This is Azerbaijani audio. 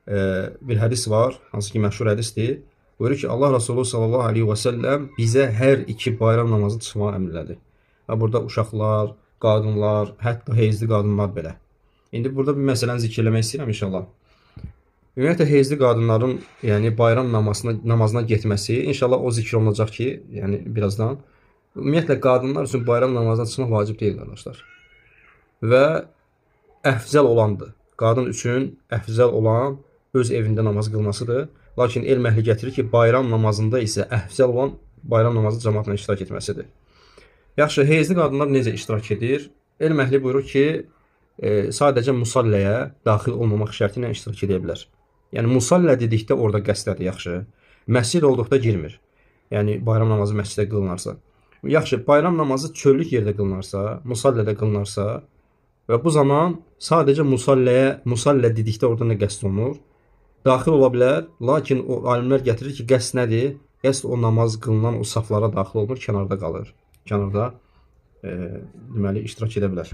bir hədis var, hansı ki məşhur hədisdir. Buyurur ki, Allah Resulü sallallahu aleyhi və səlləm bizə hər iki bayram namazı çıxmağı əmr elədi. Və burada uşaqlar, qadınlar, hətta heyzli qadınlar belə. İndi burada bir məsələni zikr eləmək istəyirəm inşallah. Ümumiyyətlə heyzli qadınların, yəni bayram namazına getməsi inşallah o zikr olunacaq ki, yəni birazdan. Ümumiyyətlə qadınlar üçün bayram namazına çıxmaq vacib deyil qardaşlar. Və əfzəl olandır. Qadın üçün əfzəl olan öz evində namaz qılmasıdır. Lakin elm əhli gətirir ki, bayram namazında isə əfzəl olan bayram namazı cəmaatla iştirak etməsidir. Yaxşı, heyzli qadınlar necə iştirak edir? Elm əhli buyurur ki, sadəcə musalləyə daxil olmamaq şərti ilə iştirak edə bilər. Yəni musallə dedikdə orada qəsdədir, yaxşı. Məscid olduqda girmir. Yəni bayram namazı məsciddə qılınarsa. Yaxşı, bayram namazı çöllük yerdə qılınarsa, musallədə qılınarsa və bu zaman sadəcə musallə dedikdə orada nə qəsd olunur? Daxil ola bilər, lakin o alimlər gətirir ki, qəsd nədir? Qəsd o namaz qılınan o saflara daxil olmur, kənarda qalır. Kənarda deməli iştirak edə bilər.